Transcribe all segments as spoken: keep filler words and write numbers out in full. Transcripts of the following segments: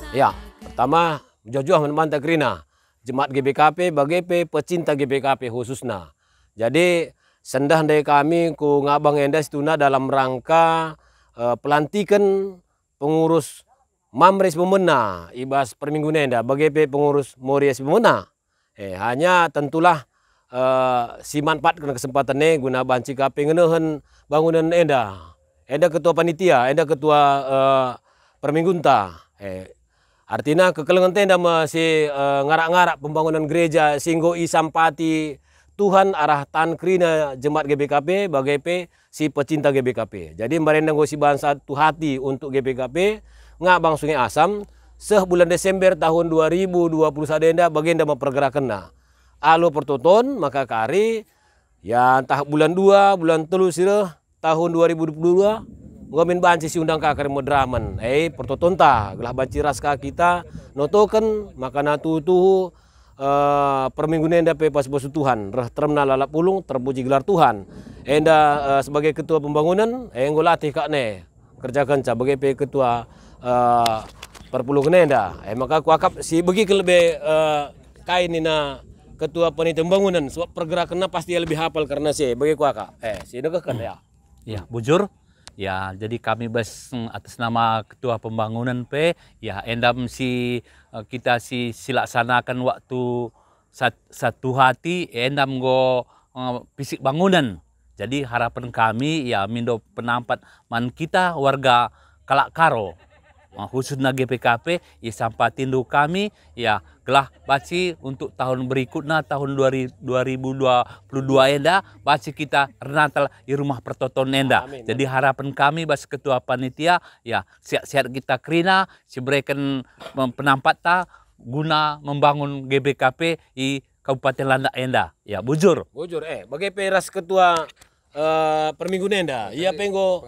Ya, pertama, mejuah-juah man banta kerina, jemaat G B K P, bage pe pecinta G B K P khususna. Jadi, sendah ndai kami ku Ngabang enda situhuna dalam rangka, eh, pelantiken pengurus Mamre si pemena i bas perminggun enda, bage pe pengurus Moria si pemena. Eh, hanya tentulah, eh, si manfaatken kesempatan e guna banci ka pengenehen bangunen enda. Enda ketua panitia, enda ketua, eh, perminggunta. Eh, artina kekelengenta enda me si, eh, ngarak-ngarak pembangunan gereja si enggo isampati Tuhan arah tan kerina jemaat G B K P, bage pe si pecinta G B K P. Jadi mbarenda enggo sibahan satu hati untuk G B K P, Ngabang Sungai Asam, seh bulan Desember tahun dua ribu dua puluh sada enda bagenda me pergerakenna. Alu pertoton maka kari, ya ntah bulan dua, bulan telu si reh tahun dua ribu dua puluh dua, enggo min banci siundang ka kari moderamen. Eh, pertotonta, gelah banci ras ka kita notoken maka na tuhu-tuhu, eh, perminggun enda pe pas bosu Tuhan, reh teremna lalap ulung, terpuji gelar Tuhan. Enda, eh, sebagai ketua pembangunan, eh, enggo latih kak ne kerjakenca, bage pe ketua, eh, perpulungen enda. Eh, maka kuakap si begi ke lebe, eh, kai nina ketua panitia pembangunan, sebab pergerakanna pasti ia lebih hapal karena si bagi kuakap. Eh, si dekehken ya. Ya, bujur. Ya, jadi kami bas, mm, atas nama ketua pembangunan pe, ya, endam si, eh, kita si, silaksanaken waktu sat-, satu hati, endam enggo, eh, pisik bangunan. Jadi harapan kami, ya, mindo penampat man kita warga kalak Karo. Eh, khususna G P K P, isampatindu kami, ya, gelah banci untuk tahun berikutna, tahun dua ri-, dua ribu dua puluh dua enda, banci kita ernatal i rumah pertoton enda. Amin, amin. Jadi harapan kami bas ketua panitia, ya, sehat-sehat kita kerina, si bereken mem-, penampatta guna membangun G B K P i Kabupaten Landak enda. Ya, bujur. Bujur, eh, bage pe ras ketua, eh, perminggun enda. Ia pe enggo.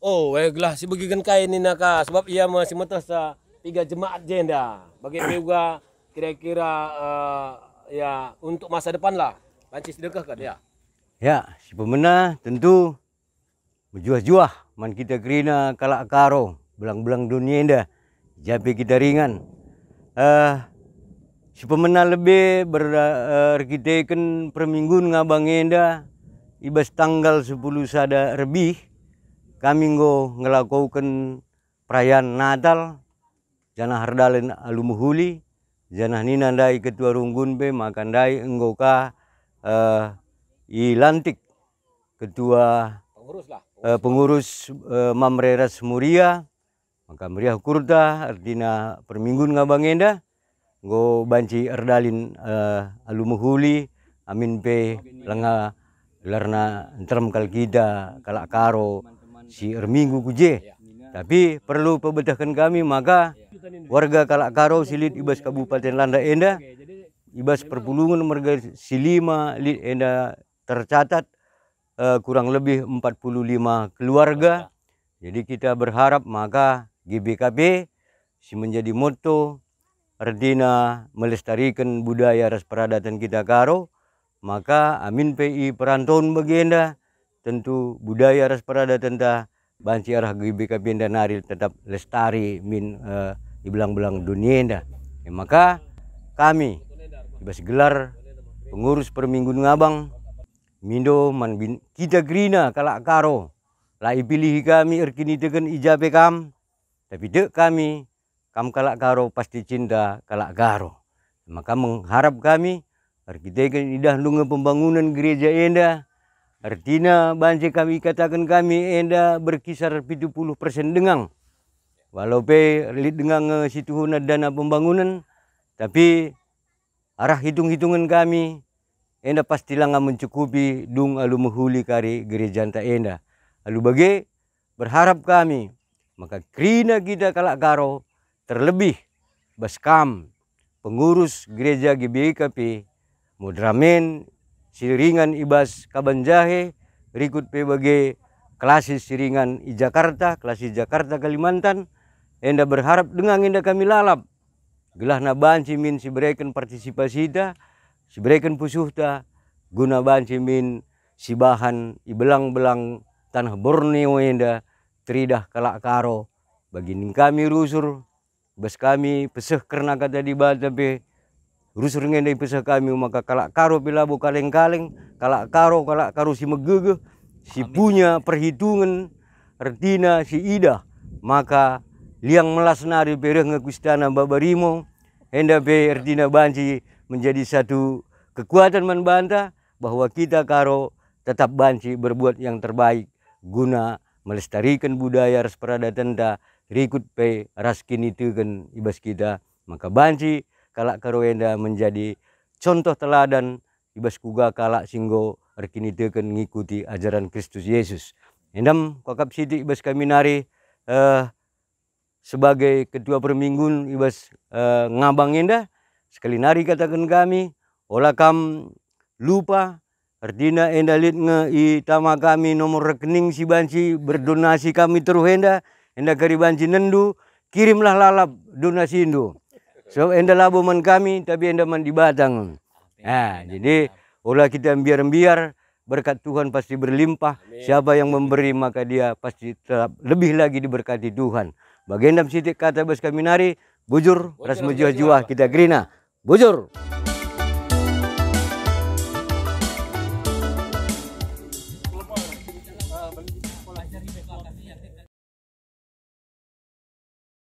Oh, eh, gelah si begiken kai nina ka, sebab ia me si metehsa piga jemaat jenda. Bage pe uga kira-kira, eh, ya, untuk masa depan lah. Banci si dekehken, ya. Ya, si pemena tentu mejuah-juah man kita kerina kalak Karo, belang-belang doni enda, i ja pe kita ringan. Eh, si pemena lebe ber-, eh, erkiteken perminggun Ngabang enda, i bas tanggal sepuluh sada Rebih, kami enggo ngelakoken perayaan Natal, janah erdalin alu mehuli, janah nina ndai ketua runggun pe maka ndai enggo ka, eh, ilantik ketua, eh, pengurus, eh, Mamre ras Moria, maka meriah ukurta, ertina perminggun Ngabang enda, enggo banci erdalin, eh, alu mehuli, amin pe langa gelarna nterem kal kita kalak Karo si erminggu ku je. Tapi perlu pebetehken kami maka warga kalak Karo si lit i bas Kabupaten Landak enda, i bas perpulungen merga si lima lit enda tercatat, eh, kurang lebih empat puluh lima keluarga. Jadi kita berharap maka G B K P si menjadi moto, ertina melestariken budaya ras peradaten kita Karo, maka amin pe i perantaun bagenda, tentu budaya ras peradatenta banci arah G B K P enda nari tetap lestari min, eh, i belang-belang doni enda. E maka kami i bas gelar pengurus Perminggun Ngabang mindo man bin-, kita kerina kalak Karo, la ipilihi kami erkiniteken i ja pe kam, tapi tek kami, kam kalak Karo pasti cinta kalak Karo. Maka mengharap kami, erkiteken idahndu nge pembangunen gereja enda, ertina banci kami ikataken kami enda berkisar pitu puluh persen denga. Walau pe lit denga nge situhuna dana pembangunen, tapi arah hitung-hitungen kami, enda pasti langa mencukupi dung alu mehuli kari gerejanta enda. Alu bage, berharap kami maka kerina kita kalak Karo, terlebih bas kam, pengurus gereja G B K P, moderamen si ringan i bas Kaban Jahe, rikut pe bage klasis si ringan i Jakarta, klasis Jakarta Kalimantan, enda berharap denga enda kami lalap, gelahna banci min sibereken partisipasita, sibereken pusuhta, guna banci min sibahan i belang-belang taneh Borneo enda teridah kalak Karo, bagi ning kami rusur, bas kami peseh kerna kata Dibata pe, rusur nge enda ipeseh kami maka kalak Karo pe labo kaleng-kaleng, kalak Karo, kalak Karo si megegeh, si punya perhitungen, ertina si idah, maka liang melas nari pe reh nge ku istana Babarimo, enda pe ertina banci menjadi satu kekuatan man banta, bahwa kita Karo tetap banci berbuat yang terbaik guna melestariken budaya ras peradatenta, rikut pe ras kiniteken i bas kita, maka banci kalak Karo enda menjadi contoh teladan i bas kuga kalak si enggo erkiniteken ngikuti ajaran Kristus Yesus. Endam kuakap sitik i bas kami nari, eh, sebagai ketua perminggun i bas, eh, ngabang enda, sekali nari kataken kami, ola kam lupa, ertina enda lit nge itama kami nomor rekening si banci berdonasi kami teruh enda, enda kari banci nendu, kirimlah lalap donasindu. So enda labo man kami, tapi enda man Dibata nge. Ah, jadi ola kita mbiar-mbiar, berkat Tuhan pasti berlimpah. Amin. Siapa yang memberi, maka dia pasti tetap lebih lagi diberkati Tuhan. Bagendam sitik kata bas kami nari, bujur ras mejuah-juah kita kerina. Bujur.